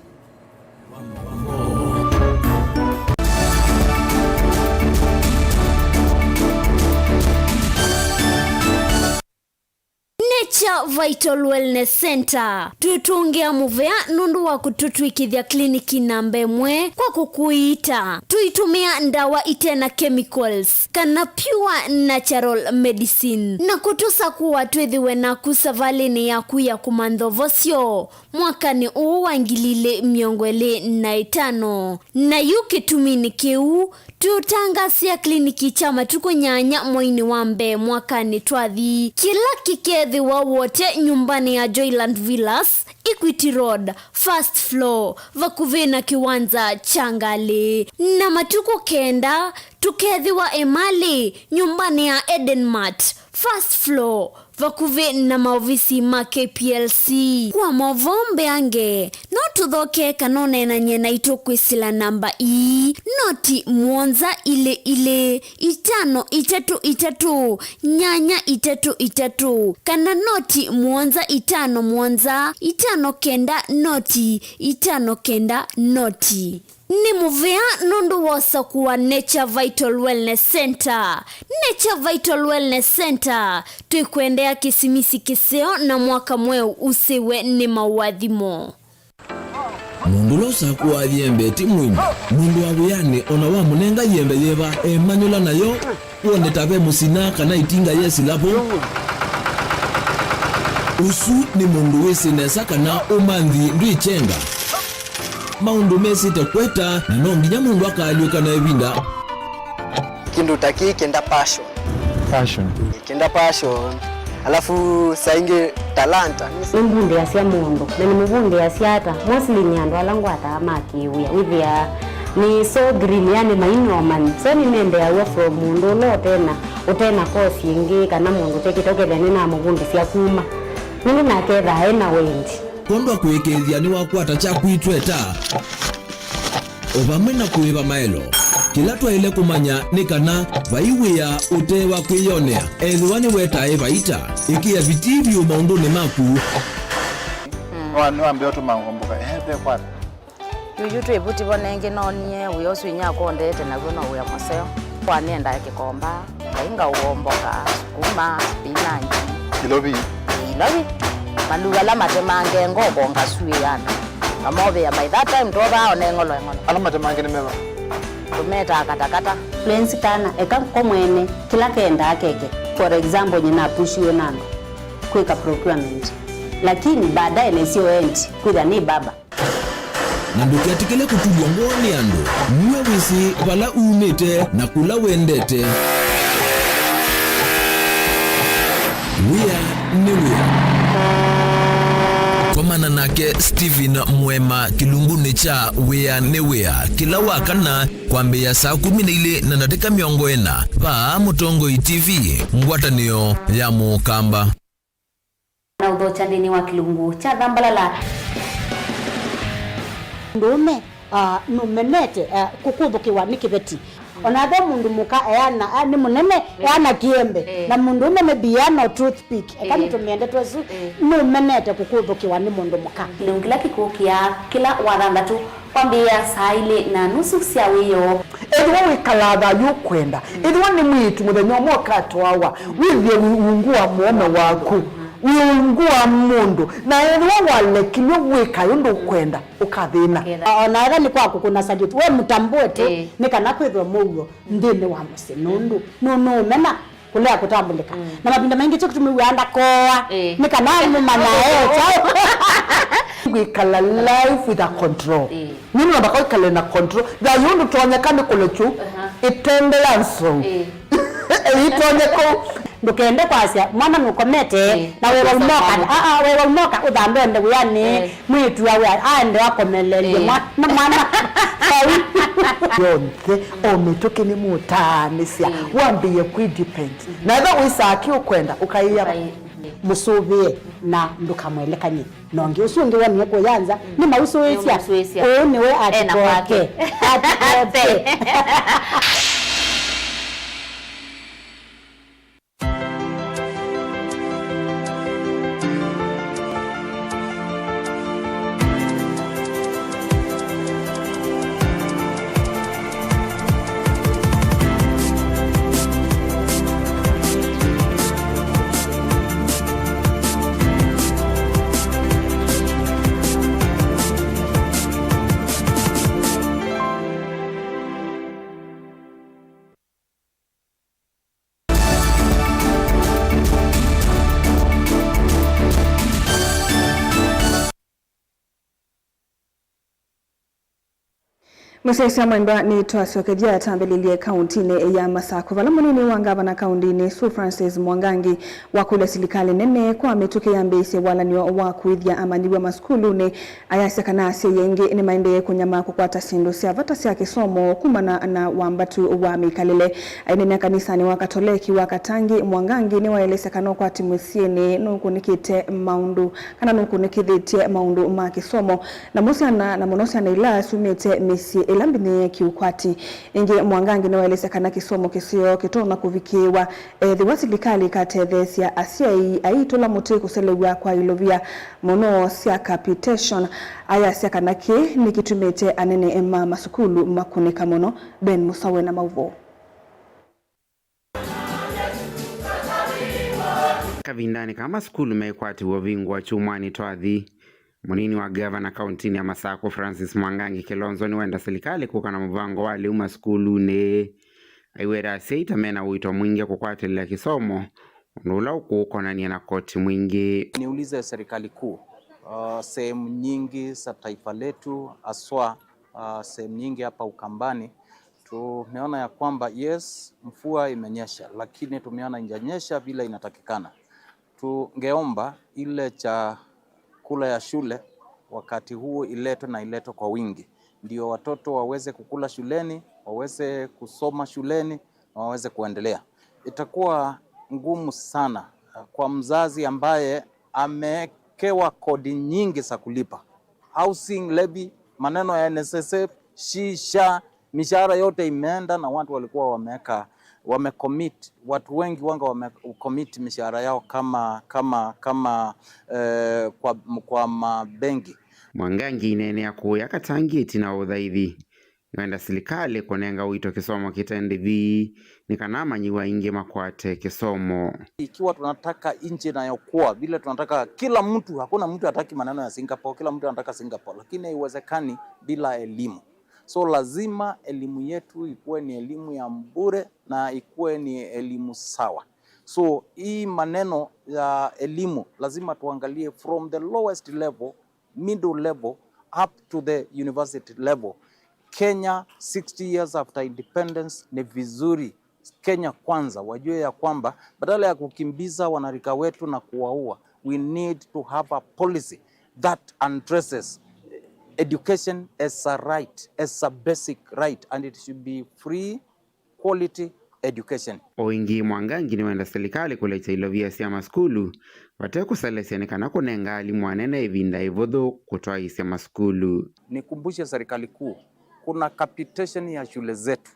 Nature Vital Wellness Center. Twĩtũngĩa mũvea nũndũ wa kũtũtw'ĩkĩthya kliniki namba ĩmwe kwa kũkũiita. Tũitũmĩa ndawa ite na chemicals, kana pure natural medicine, na kũtũsakũa twĩthĩwe naku savalĩnĩ yaku ya kũmantha ũvosyo mwakanĩ ũũ wa ngili ilĩ mĩongo ĩlĩ na ĩtano. Na yu kĩtuminĩ kĩu, tũũtangaasĩa kliniki kya matukũ nyanya mweinĩ wa mbee mwakanĩ twathi, kĩla kĩkeethĩwa Wote nyũmbanĩ ya Joyland Villas, Equity Road, first floor, vakuvĩ na kĩwanza kya ngalĩ. Na matukũ kenda, tũkeethĩwa Emali, nyũmbanĩ ya Eden Mart, first floor, vakuvĩ na maovisi ma K P L C. Kwa maũvoo mbeange, no tũthoke kana ũneenany'e naitũ kwĩsĩla namba ii, noti mũonza ilĩ ilĩ, itano itatũ itatũ, nyanya itatũ itatũ, kana noti mũonza itano mũonza, itano kenda noti, itano kenda noti. Nĩ mũvea nũndũ wa Osa kuwa Nature Vital Wellness Center. Nature Vital Wellness Center, twĩkwendea kĩsimisi kĩseo na mwaka mweũ ũsĩwe nĩ maũathimo. Mũndũ ũla ũsakũaa yembe ti mũimu. Mũndũ wa wĩanĩ o na wamũnenga yembe yĩva, emanyũla nayo, wone ta ve mũsina kana itinga yesila vo. Ũsu nĩ mũndũ wĩsĩ nesa kana ũmanthi ndwĩkyenga. Maũndũ mesĩte kweta, na no nginya mũndũ akaalyũka na ĩvinda. Kĩndũ ta kĩĩ kĩenda passion. Passion. Kĩenda passion. Alafu saa ingĩ talanta. Nĩmbundĩasya mũndũ, na nĩmũvundĩasya ata? Mostly nĩ andũ ala ngwataa ma kĩwĩa. Wĩthĩaa nĩ so green, yani mainomani. So nĩnendeaw'a from mũndũ ũla ũtena, ũtena course ĩngĩ, kana mũndũ ũtekĩte, ũkethĩa nĩnamũvundĩsya kuma. Nũndũ nake ethaa ena wendi. Kwondũ wa kũĩkĩĩthya nĩwakwata kyaku itweta, o vamwe na kũĩva maelo. Kĩla twaĩle kũmanya nĩ kana vai wĩa ũte wa kwĩyonea, ethĩwa nĩwetae vaita, ĩkĩa vitii vyũ maũndũnĩ maku. Nĩwa-, nĩwambĩa ũtũma ngomboka. Ehe, ve kwata. Yuyu twĩ vuti vo nengĩ noonie wĩa ũsu inyakwa ũndete naw'o no wĩa mũseo. Kwa nĩendaa kĩkomba, ngai ngaũomboka, sukuma, spinach. Ilovi. Ilovi. Maluu ala matemange ngoko ngasuĩana. Ngamovĩa by that time twovaa one ng'olo eng'olo. Ala matemange nĩ meva? Tũmetaa katakata. Lwenzi kana eka ko mwene kĩla kendaa keke. For example, nyinapushiwe na andũ kwĩka procurement. Lakini baadaye nesio endi kwĩthĩa nĩ baba. Na ndũketĩkĩle kũtulw'a ngoo nĩ andũ. Nue wĩsĩ vala umĩte na kũla wendete. Wĩa nĩ wĩa. Komana nake Stephen Mwema kĩlungunĩ kya Wĩa nĩ Wĩa kĩla wa kana kwambĩĩa saa kũmi na ilĩ na ndatĩka mĩongo ĩna vaa Mũtongoi T V, ngwatanĩo ya Mũkamba. Na ũthokya nthĩnĩ wa kĩlungu kya Thambalala. Mũndũũme, ah, nũmenete, ah, kũkũthũkĩwa nĩ kĩveti. Ona ve mũndũ mũka eana, ah, nĩ mũnene, eh, eana kĩembe. Eh. Na mũndũũme maybe eana o toothpick. Eka, eh, nĩtũmĩe ndeto ĩsu, eh, nũmenete kũkũthũkĩwa nĩ mũndũ mũka. Kĩlungu kĩla kĩkũkĩa kĩla wathanthatũ. Kwambĩĩa saa ilĩ na nusu sya wĩoo. Ethĩwa wĩkalaa thayũ ũkwenda, ethĩwa nĩ mwĩĩtu mũthenya ũmwe ũkatwawa, wĩthĩe wĩ ungu wa mũũme waku, wĩ ungu wa mũndũ, na ethĩwa walekilw'e wĩka ũndũ ũkwenda, ũkathĩna. Ũkethĩa. O na ethĩwa nĩ kwa kũkũna salute, we mũtambũe tu, ĩĩ, nĩ kana kwĩthwe mũuo nthĩnĩ wa mũsyĩ, nũndũ nũ-, nũũmena. Kũlea kũtambũlĩka. Mm. Na mavinda maingĩ kyo kĩtumi wĩaa ndakoa. Eh. Nĩ kana mũmanya e kyaũ. Kwĩkala life with a control. Eh. Nĩ namba kwĩkala na control. Thayũ ndũtonyeka nĩ kũlekyu. Aha. Ĩtendela nzou. Eh. Ĩtonye kũu. Ndũkende kwasya mwana nũkomete, eh, na wewa ũmoka. Ah, ah, wewa ũmoka ũthambe onde wĩanĩ. Eh. Mwĩĩtu awe aende akomelelye, eh, mwa-, na mwana. Yonthe, o mĩtũkĩ nĩmũtaanĩsya, mm, wambĩĩe kwĩ depend. Mm-hmm. Na ethĩwa wĩsaa kĩ ũkwenda, ũkaĩa, ũkaĩ-, mũsũvĩe na ndũkamwelekany'e. Na ũngĩ ũsu ũngĩ wonie kũya nza, mm, nĩmausũĩsya. Nĩmausũĩsya. Ũũ nĩwe. Ena atikoke kwake. Atikoke. Mũsyaĩĩsya mwendwa, nĩtwasyokeethya twambĩlĩlye kaũntĩnĩ ya Masakũ, vala mũnini wa ngavana kaũntĩnĩ ĩsu, Francis Mwangangi, wakũlya silikalĩ nene kwa mĩtũkĩ yambĩĩsye walany'o wa kũĩthya amanyĩw'a masukulunĩ. Ayasya kana asyai aingĩ nĩmaendee kũnyamaa kũkwata syĩndũ sya vata sya kĩsomo kumana na wambatu wa mĩkalĩle. Aineenea kanisanĩ wa Katoleki wa Katangi, Mwangangi nĩwaelesya kana ũkwati mũsyĩnĩ nũkũnĩkĩte maũndũ, kana nũkũnĩkĩthĩtye maũndũ ma kĩsomo, namo syana, na mũno syana ila syumĩte mĩsyĩ ĩla mbinĩe kĩũkwati. Ĩngĩ, Mwangangi nĩwaelesya kana kĩsomo kĩseo kĩtonya kũvikĩĩwa ethĩwa silikalĩ ĩkatetheesya asyai aitũla mũtĩ kũselew'a kwa ilovia mũno sya capitation. Ayasya kana kĩĩ nĩkĩtumĩte anene ma masukulu makũnĩka mũno. Ben Mũsawe na maũvoo. Kavindanĩ kaa masukulu meĩkwatĩw'a ũvingũa kyumwanĩ twathi, mũnini wa ngavana kauntinĩ ya Masakũ Francis Mwangangi Kilonzo nĩwenda silikalĩ kũka na mũvango wa lĩu masukulunĩ. Aiweta asyai ta mena ũito mwingĩ kũkwatĩlĩla kĩsomo, ũndũ ũla ũkũkonany'a na koti mwingĩ. Niulize serikali kuu, uh, sehemu nyingi za taifa letu, haswa, uh, sehemu nyingi hapa Ukambani, tumeona ya kwamba, yes, mvua imenyesha, lakini tumeona haijanyesha vile inatakikana. Tungeomba ile chakula ya shule wakati huu iletwe na iletwe kwa wingi, ndio watoto waweze kukula shuleni, waweze kusoma shuleni na waweze kuendelea. Itakuwa ngumu sana, uh, kwa mzazi ambaye amewekewa kodi nyingi za kulipa. Housing levy, maneno ya N S S F, SHI, SHA, mishahara yote imeenda na watu walikuwa wameweka, wamecommit, watu wengi wanga wamecommit mishahara yao kama, kama, kama, eh, kwa, kwa mabengi. Mwangangi aineenea kũya Katangi ĩtina wa ũthaithi. Nĩwenda silikalĩ kũnenga ũito kĩsomo kĩte ndĩvi nĩ kana amanyĩw'a aingĩ makwate kĩsomo. Ikiwa tunataka nchi inayokuwa vile tunataka, kila mtu, hakuna mtu hataki maneno ya Singapore, kila mtu anataka Singapore, lakini haiwezekani bila elimu. So lazima elimu yetu ikuwe ni elimu ya bure na ikuwe ni elimu sawa. So hii maneno ya elimu lazima tuangalie from the lowest level, middle level, up to the university level. Kenya, sixty years after independence, ni vizuri Kenya Kwanza wajue ya kwamba badala ya kukimbiza wanarika wetu na kuwaua, we need to have a policy that addresses education as a right, as a basic right, and it should be free quality education. O ĩngĩ, Mwangangi nĩwenda silikalĩ kũlekya ilovia sya masukulu vate kũselesya nĩ kana kũnenga alimũ anene ĩvinda ĩvũthũ kũtwaĩĩsya masukulu. Nikumbushe serikali kuu, kuna capitation ya shule zetu.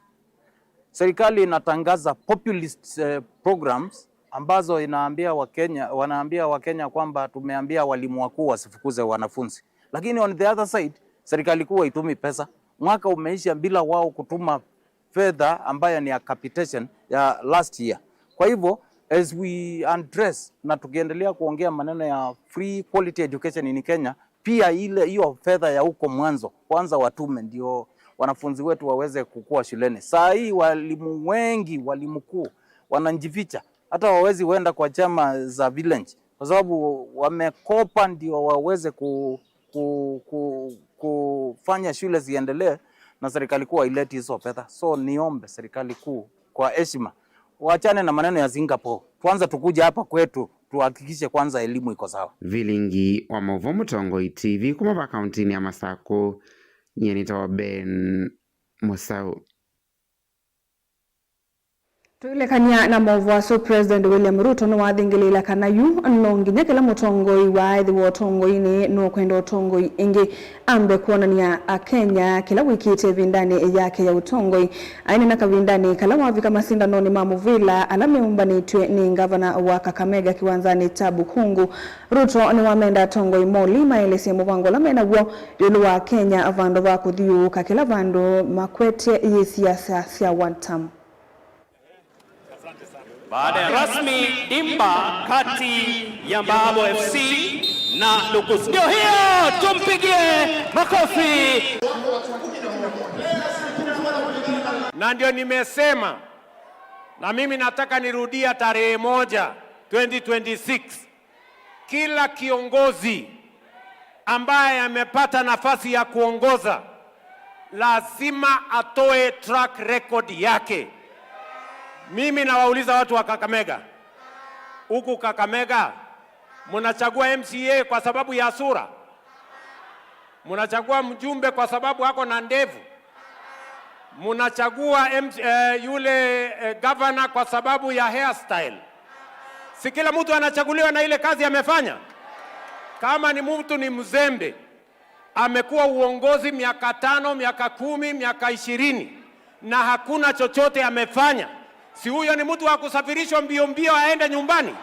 Serikali inatangaza populist, eh, programs ambazo inaambia Wakenya, wanaambia Wakenya kwamba tumeambia walimu wakuu wasifukuze wanafunzi. Lakini on the other side, serikali kuu haitumi pesa. Mwaka umeisha bila wao kutuma fedha ambayo ni ya capitation ya last year. Kwa hivyo, as we address na tukiendelea kuongea maneno ya free quality education in Kenya, pia ile, hiyo fedha ya huko mwanzo kwanza watume, ndio wanafunzi wetu waweze kukua shuleni. Saa hii walimu wengi, walimu kuu, wanajificha, hata wawezi wenda kwa chama za village kwa sababu wamekopa ndio waweze ku, ku, ku, kufanya shule ziendelee, na serikali kuu haileti hizo fedha. So niombe serikali kuu kwa heshima, wachane na maneno ya Singapore. Kwanza tukuje hapa kwetu, tuhakikishe kwanza elimu iko sawa. Vilingi wa maũvoo Mũtongoi T V kuma va kauntinĩ ya Masakũ, nyie nĩtawa Ben Mũsaũ. Tũilekany'a na maũvoo asu, President William Ruto nĩwathingĩlĩĩla kana yu no nginya kĩla mũtongoi waaĩthĩwa ũtongoinĩ nũkwenda ũtongoi ĩngĩ ambe kwonany'a Akenya kĩla wĩkĩte ĩvindanĩ yake ya ũtongoi. Aineena kavindanĩ kala wavika masindanonĩ ma mũvĩla ala meũmbanĩtw'e nĩ ngavana wa Kakamega kĩwanzanĩ kya Bukhungu, Ruto nĩwamenda atongoi ma ũlii maelesye mũvango ũla menaw'o ĩũlũ wa Kenya vandũ va kũthyũũka kĩla vandũ makwetye ĩ siasa sya one term. Baada ya rasmi dimba kati ya Mbabo F C na Lukus. Ndio hiyo, tumpigie makofi. Na ndio nimesema, na mimi nataka nirudia tarehe moja, twenty twenty-six. Kila kiongozi ambaye amepata nafasi ya kuongoza lazima atoe track record yake. Mimi nawauliza watu wa Kakamega, huku Kakamega, mnachagua M C A kwa sababu ya sura? Mnachagua mjumbe kwa sababu ako na ndevu? Mnachagua M C, eh, yule, eh, governor kwa sababu ya hairstyle? Si kila mtu anachaguliwa na ile kazi amefanya? Kama ni mtu ni mzembe, Amekuwa uongozi miaka tano, miaka kumi, miaka ishirini, na hakuna chochote amefanya. Si huyo ni mtu wa kusafirishwa mbio mbio aende nyumbani?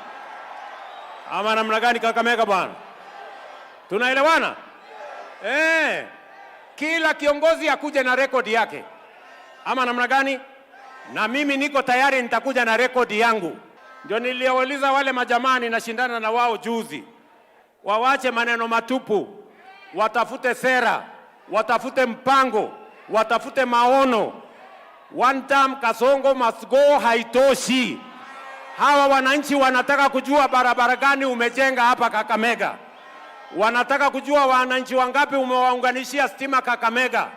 Ama namna gani, Kakamega bwana? Tunaelewana? Eh, kila kiongozi akuje na rekodi yake. Ama namna gani? Na mimi niko tayari, nitakuja na rekodi yangu. Ndio niliwauliza wale majamaa ninashindana na wao juzi. Wawache maneno matupu, watafute sera, watafute mpango, watafute maono. One term Kasongo must go haitoshi. Hawa wananchi wanataka kujua barabara gani umejenga hapa Kakamega. Wanataka kujua wananchi wangapi umewaunganishia stima Kakamega.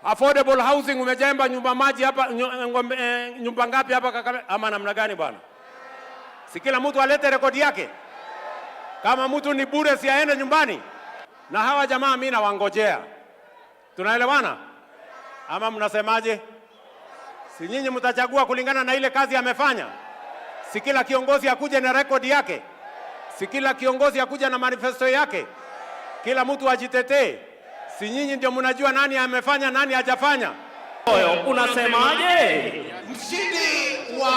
Affordable housing, umejenga nyumba maji hapa, nyu-, ngombe, eh, nyumba ngapi hapa Kakamega? Ama namna gani bwana? Si kila mtu alete rekodi yake? Kama mtu ni bure, si aende nyumbani? Na hawa jamaa mimi nawangojea. Tunaelewana? Ama mnasemaje? Si nyinyi mtachagua kulingana na ile kazi amefanya? Si kila kiongozi akuje na rekodi yake? Si kila kiongozi akuje na manifesto yake? Kila mtu ajitetee. Si nyinyi ndio mnajua nani amefanya, nani hajafanya? Oyo, unasemaje? Mshindi wa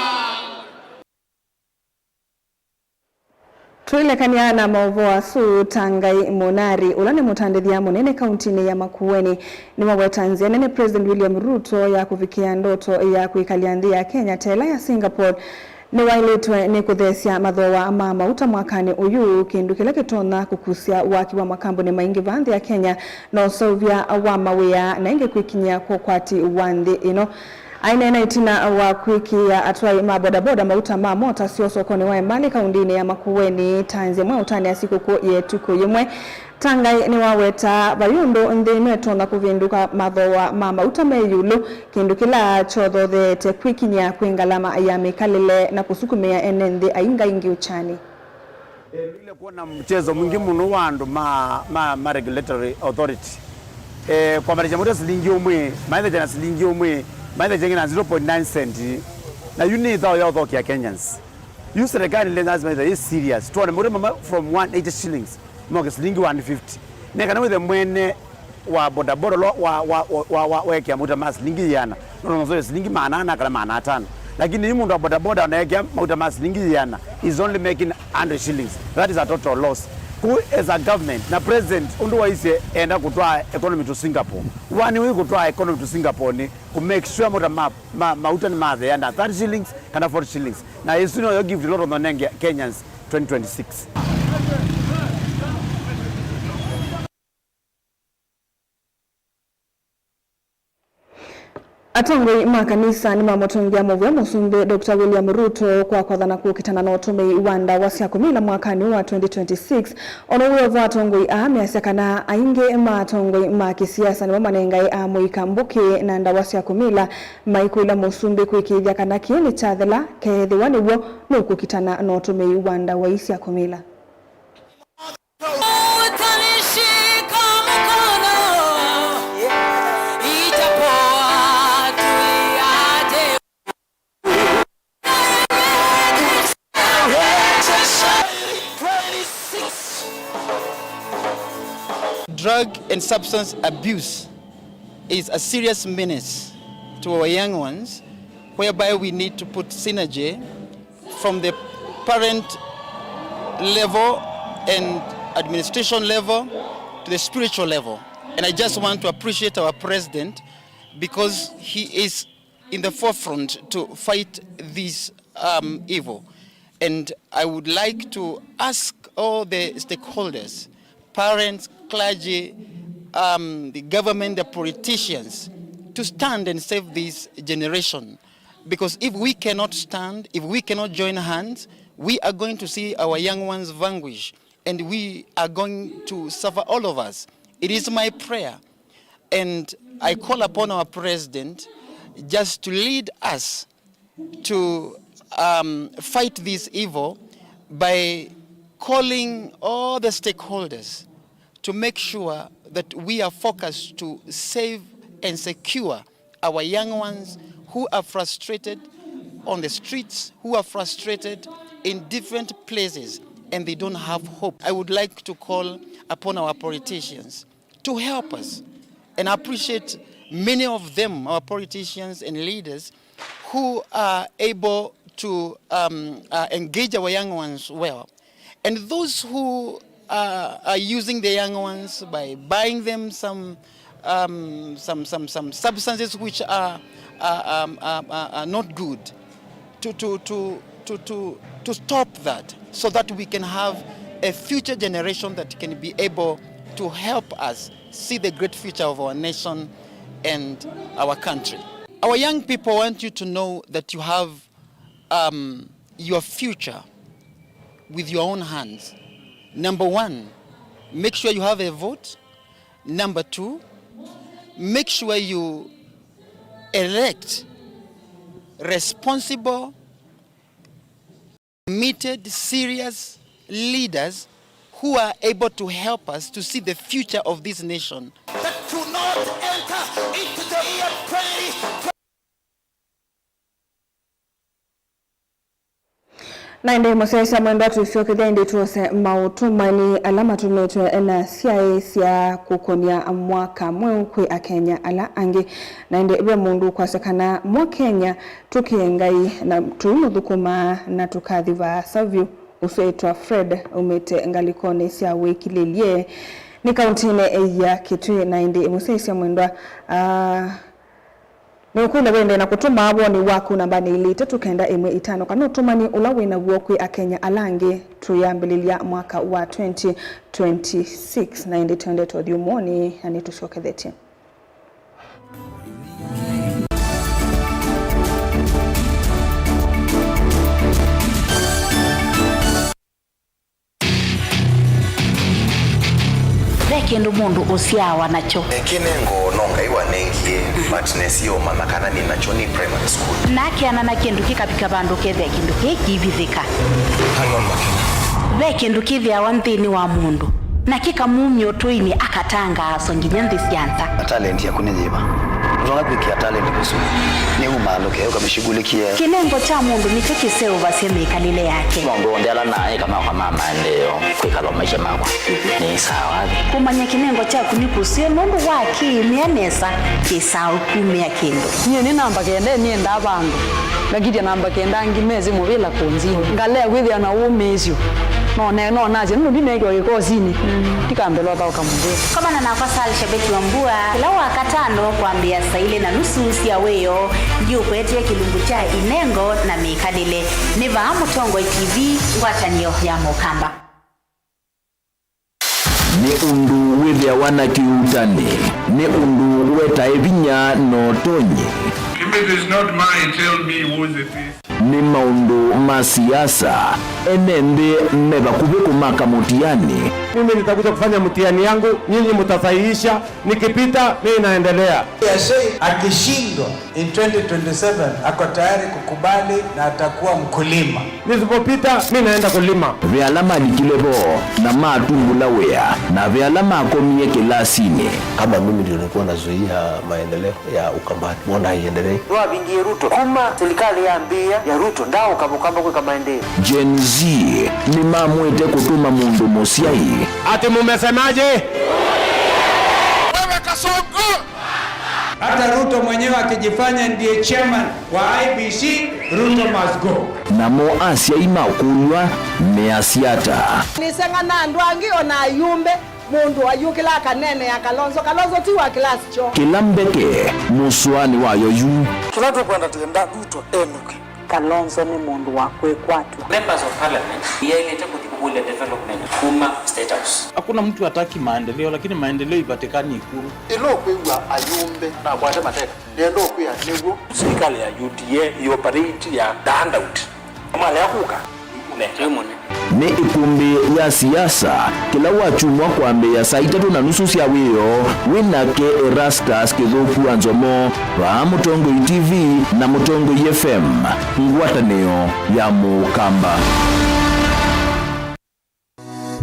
Twĩlekany'a na maũvoo asu, Tangai Mũnari, ũla nĩ mũtandĩthya mũnene kauntinĩ ya Makueni, nĩwaweta nzĩa nene President William Ruto ya kũvikĩa ndoto ya kwĩkalya nthĩ ya Kenya ta ĩla ya Singapore. Nĩwaĩlĩtwe nĩ kũtheesya mathooa ma mauta mwakanĩ ũyu, kĩndũ kĩla kĩtonya kũkusya waki wa makambuni maingĩ vaa nthĩ ya Kenya na ũseũvya wa mawĩa, na ĩngĩ kwĩkinyĩa kwa ũkwati wa nthĩ ĩno. Aineena ĩtina wa kwĩkĩĩa atwai ma bodaboda mauta ma mota syoo sokonĩ wa Emali kaundinĩ ya Makueni ta nzĩa ĩmwe ũtanĩa sikũkũ ya ĩtukũ yĩmwe, Tangai nĩwaweta vai ũndũ nthĩ ĩno ĩtonya kũvĩndũka mathooa ma mauta me ĩũlũ, kĩndũ kĩla kyothotheete kwĩkinyĩa kwĩ ngalama ya mĩkalĩle na kũsukumĩa ene nthĩ aingaingĩ ũkyanĩ. Nĩtwĩlile kwona mchezo mwingĩ mũno wa andũ ma, ma, ma regulatory authority. Eh, kwambatĩsya mũtĩ silingi ũmwe, maĩthekya na silingi ũmwe, maĩthekya ĩngĩ na zero point nine cent. Na yu nĩ ĩthao ya ũthokea Kenyans. Yu serikali nĩ lazima ĩthĩwe ĩ serious. Twone mũtĩ mama from one eighty shillings, moke silingi one fifty. Nĩ kana wĩthe mwene wa bodaboda ũla wa, wa, wa, wa, wa, wekĩa mauta ma silingi ĩana, no, no, no, sorry, silingi maana ana kana maana atano. Lakini yu mũndũ wa bodaboda anaekĩa mauta ma silingi ĩana is only making hundred shillings. That is a total loss. Ku as a government, na president ũndũ waisye enda kũtwaa economy to Singapore. Wani ũyũ kũtwaa economy to Singapore nĩ kũ make sure mauta ma, ma, mauta nĩ mathea na thirty shillings kana forty shillings. Na ĩsu nĩyo gift ĩla tũnenge Kenyans twenty twenty-six. Atongoi ma kanisa nĩmamũtũngĩa mũvea Mũsumbĩ Doctor William Ruto kwa kwathana kũkitana na ũtũmĩi wa ndawa sya kũmila mwakanĩ ũũ wa twenty twenty-six. Ono wĩovo atongoi aa measya kana aingĩ ma atongoi ma kĩsiasa nĩmo manengae amũika mbũkĩ na ndawa sya kũmila, maikũlya Mũsumbĩ kũĩkĩĩthya kana kĩĩ nĩkyathela, keethĩwa nĩw'o nũkũkitana na ũtũmĩi wa ndawa ii sya kũmila. Utanishika mkono, itapoa tuiaje. Drug and substance abuse is a serious menace to our young ones, whereby we need to put synergy from the parent level and administration level to the spiritual level. And I just want to appreciate our president because he is in the forefront to fight this, um, evil. And I would like to ask all the stakeholders, parents, clergy, um, the government, the politicians, to stand and save this generation. Because if we cannot stand, if we cannot join hands, we are going to see our young ones vanquish, and we are going to suffer, all of us. It is my prayer, and I call upon our president just to lead us to, um, fight this evil by calling all the stakeholders to make sure that we are focused to save and secure our young ones who are frustrated on the streets, who are frustrated in different places, and they don't have hope. I would like to call upon our politicians to help us. And I appreciate many of them, our politicians and leaders, who are able to, um, uh, engage our young ones well. And those who are, are using the young ones by buying them some, um, some, some, some substances which are, are, um, are, are, are not good, to, to, to, to, to, to stop that, so that we can have a future generation that can be able to help us see the great future of our nation and our country. Our young people want you to know that you have, um, your future with your own hands. Number one, make sure you have a vote. Number two, make sure you elect responsible, committed, serious leaders who are able to help us to see the future of this nation. That do not enter into the year twenty. Na ĩndĩ mũsyaĩĩsya mwendwa, tũsyokethya ĩndĩ twose maũtũmani ala matũmĩtwe na syaĩ sya kũkũnĩa mwaka mweũ kwĩ Akenya ala angĩ. Na ĩndĩ ve mũndũ ũkwasya kana Mũkenya tũkĩe Ngai na tũimũthũkũma na tũkathi vaasa vyũ. Ũsu etawa Fred, aumĩte ngalĩkonĩ sya Wĩkilĩlye, nĩ kaũntĩnĩ ya Kitui. Na ĩndĩ mũsyaĩĩsya mwendwa, aa, nĩũkwĩle wende na kũtũma woni waku nambanĩ ilĩ itatũ kenda ĩmwe itano, kana ũtũmani ũla wĩ naw'o kwĩ Akenya ala angĩ tũyambĩlĩlya mwaka wa twenty twenty-six. Na ĩndĩ twendete ũthyũmũonĩ na nĩtũsyokethetye. Ve kĩndũ mũndũ ũsyaawa nakyo. Kĩnengo no Ngai wanengie, but nesie ũmanya kana nĩ nakyo nĩ primary school. Na akeana na kĩndũ kĩkavika vandũ kethĩa kĩndũ kĩĩ kĩivithĩka. Hang on, Makena. Ve kĩndũ kĩthĩawa nthĩnĩ wa mũndũ, na kĩkamumya ũtũinĩ, akatangaaswa nginya nthĩ sya nza. Talent yaku nĩ yĩva? Ũtonya kwĩkĩa talent kũsũna? Nĩ umaalũke ũkamĩshughulikie. Kĩnengo kya mũndũ nĩkyo kĩseũvasya mĩkalĩle yake. Maũndũ onthe ala naaĩka makwa ma maendeeo kwĩkalwa maisha makwa nĩ sawa. Kũmanya kĩnengo kyaku nĩ kũseo nũndũ wa kĩĩmĩa nesa kĩsaa ũkumĩa kĩndũ. Nyie nĩ namba kenda nĩendaa vandũ, ngakitya namba kenda angĩ mesĩ mũvĩla kũnzinĩ. Ngalea kwĩthĩa na ũmĩĩsyo. No ne-, no nasya nũndũ ndineekiwa kĩkosinĩ, ndikambĩlwa thaũka mũvĩla. Komana nakwa Sal Shabeki wa Mbua kĩla Wakatano kwambĩĩa saa ilĩ na nusu sya wĩoo. Ndiũkũetee kĩlungu kya inengo na mĩkalĩle. Nĩ vaa Mũtongoi T V, ngwatanĩo ya Mũkamba. Nĩ ũndũ wĩthĩawa na kĩuutani, nĩ ũndũ wetae vinya na ũtonyi. If it is not mine, tell me whose it is. Nĩ maũndũ ma siasa, ene nthĩ me vakuvĩ kũmaka mũtiani. Mimi nitakuja kufanya mtihani yangu, nyinyi mtasahihisha, nikipita, mimi naendelea. Akishindwa in twenty twenty-seven, ako tayari kukubali na atakuwa mkulima. Nisipopita, mi naenda kulima. Ve ala malikile vo na matungula wĩa, na ve ala makomie kĩlasinĩ. Kama mimi ndio nilikuwa nazuia maendeleo ya Ukambani, mbona haiendelei? Nĩwavingie Ruto. Kuma serikali yambĩĩa ya Ruto, ndaaũka Mũkamba kwĩka maendeeo. Gen Z nĩmamwĩte kũtũma mũndũ mũsyai. Ati mumesemaje? Wewe Kasongo! Hata Ruto mwenyewe akijifanya ndiye chairman wa I E B C, Ruto must go. Namo asyai makũlw'a measya ata? Nĩseng'ana andũ angĩ o na ayumbe, mũndũ ayũkĩla akaneenea Kalonzo. Kalonzo ti wa kĩlasi kyoo. Kĩla mbeke mũsũanĩ wayo yu. Kĩla tũkwenda, tũkwenda Ruto enũke. Kalonzo nĩ mũndũ wa kwĩkwatw'a. Members of Parliament yaĩlĩte kũthi kũkũlya development kuma State House. Hakuna mtu hataki maendeleo, lakini maendeleo ipatikani Ikulu. Ĩla ũkwĩw'a ayumbe nakwate mateka, nĩenda ũkwĩa nĩw'o. Serikali ya U D A ĩoperate ya the handout. Malea kũka, nĩ mũnene. Nĩ ĩkumbĩ ya siasa kĩla wakyumwa kwambĩĩa saa itatũ na nusu sya wĩoo, wĩ nake Erastus Kĩthũku wa Nzomo, vaa Mũtongoi T V na Mũtongoi F M, ngwatanĩo ya Mũkamba.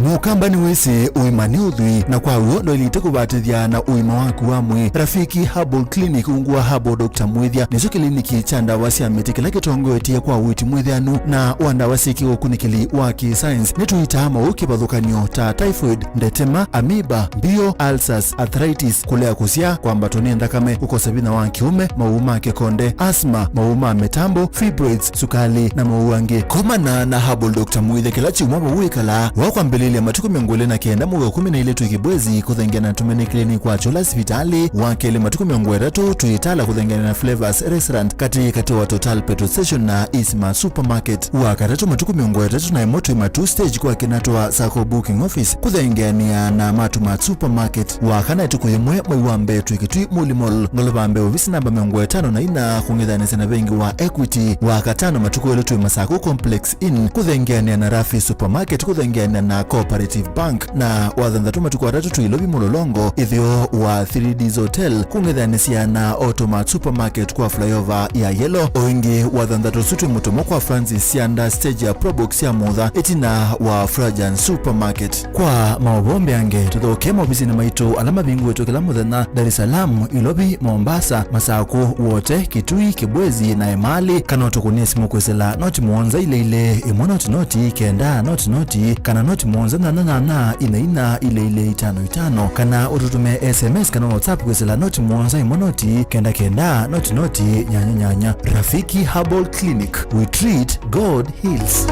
Mũkamba nĩwĩsĩ ũima nĩ ũthwii, na kwa w'o ndwaĩlĩte kũvatĩthya na ũima waku wa mwĩĩ. Rafiki Herbal Clinic, ungu wa Herbal Doctor Mwĩthya, nĩkyo kĩliniki kya ndawa sya mĩtĩ kĩla kĩtongoetye kwa ũiiti mwĩthĩanu na wa ndawa syĩ kĩũkunĩkĩli wa kĩ-science. Nĩtũitaa maũũ kĩvathũkany'o ta typhoid, ndetema, amoeba, mbio, ulcers, arthritis, kũlea kũsyaa, kwambatwa nĩ nthakame, kũkosa vinya wa kĩũme, maũũ ma kĩkonde, asthma, maũũ ma mĩtambo, fibroids, sukalĩ, na maũũ angĩ. Komana na Herbal Doctor Mwĩthya kĩla kyumwa vau wĩkalaa. Wa kwambĩlĩlya matukũ mĩongo ĩlĩ na kenda mwei wa ĩkũmi na ilĩ twĩ Kibwezi kũthengeana na Tumaini Clinic kwa Chola sivitalĩ. Wa kelĩ matukũ mĩongo ĩtatũ twĩ Tala kũthengeana na Flavors Restaurant katĩ katĩ wa Total Petrol Station na Isma Supermarket. Wa katatũ matukũ mĩongo ĩtatũ na ĩmwe twĩ Matuu Stage kwa Kinatwa Sacco Booking Office kũthengeanĩa na Matumat Supermarket. Wa kana ĩtukũ yĩmwe mwei wa mbee twĩ Kitui Muli Mall, ngolova mbee ovisi namba mĩongo ĩtano na ina kũng'ethanĩsya na vengi wa Equity. Wa katano matukũ elĩ twĩ Masaku Complex Inn kũthengeanĩa na Rafi Supermarket kũthengeanĩa na Cooperative Bank. Na wa thanthatũ matukũ atatũ twĩ Ilovi Mulolongo ĩtheo wa Three Ds Hotel kũng'ethanĩsya na Automat Supermarket kwa flyover ya Yellow. O ĩngĩ wa thanthatũ ũsu twĩ Mũtomo kwa Francis Sianda stage ya Probox ya Mutha ĩtina wa Frajan Supermarket. Kwa maũvoo mbeange, tũthokee maovisinĩ maitũ ala mavingũĩtwe kĩla mũthenya Dar es Salaam, Ilovi, Mombasa, Masaku, Wote, Kitui, Kibwezi, na Emali, kana ũtũkũnĩe simũ kwĩsĩla noti mũonza ilĩ ilĩ, ĩmwe noti noti, kenda noti noti, kana noti mũonza nyanya nyanya, ina ina, ilĩ ilĩ, itano itano, kana ũtũtũme S M S kana WhatsApp kwĩsĩla noti mũonza ĩmwe noti, kenda kenda, noti noti, nyanya nyanya. Rafiki Herbal Clinic, we treat, God heals.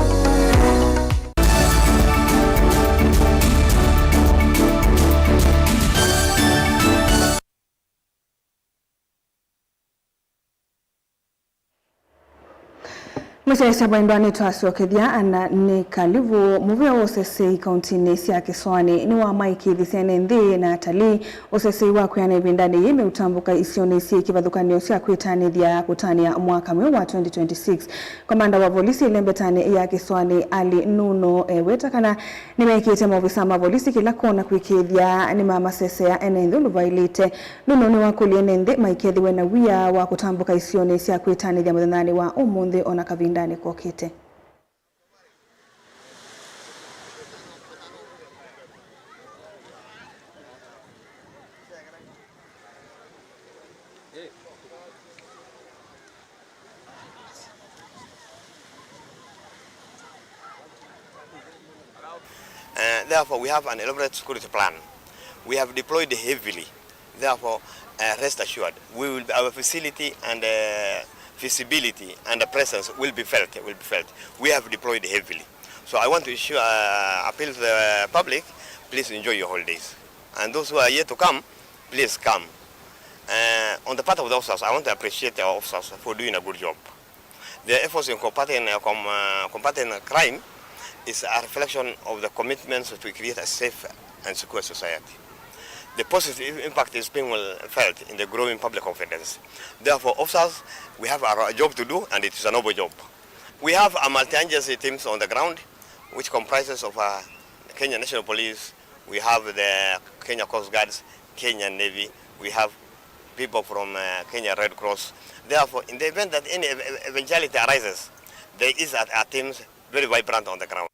Mũsyaĩĩsya vaindwa nĩtwasyokethya ana nĩ kalivu. Mũvĩa wa ũsesei kauntinĩ sya Kĩsoanĩ nĩwamaĩkĩĩthisye ene nthĩ na atalii ũsesei wa kwĩana ĩvindanĩ yĩĩ meũtambũka isionĩ syĩ kĩvathũkany'o sya kwĩtanĩthya kũtanĩa mwaka mweũ wa twenty twenty-six. Komanda wa volisi ĩlembetanĩ ya Kĩsoanĩ Ali Nuno eweta kana nĩmekĩte maovisa ma volisi kĩla kona kwĩkĩĩthya nĩmamasesea ene nthĩ ũndũ vaĩlĩte. Nuno nĩwakũlya ene nthĩ maikethĩwe na wia wa kũtambũka isionĩ sya kwĩtanĩthya mũthenyanĩ wa ũmũnthĩ o na kavindanĩ kokĩte. Uh, therefore, we have an elaborate security plan. We have deployed heavily. Therefore, uh, rest assured, we will be, our facility and, uh, visibility and the presence will be felt, will be felt. We have deployed heavily. So I want to issue, uh, appeal to the public, please enjoy your holidays. And those who are yet to come, please come. Uh, on the part of the officers, I want to appreciate our officers for doing a good job. Their efforts in combating, uh, com-, uh, combating crime is a reflection of the commitments to create a safe and secure society. The positive impact is being well felt in the growing public confidence. Therefore, officers, we have a job to do, and it is a noble job. We have a multi-agency teams on the ground, which comprises of, uh, Kenya National Police, we have the Kenya Coast Guards, Kenya Navy, we have people from, uh, Kenya Red Cross. Therefore, in the event that any ev-, ev-, eventuality arises, there is a, a teams very vibrant on the ground.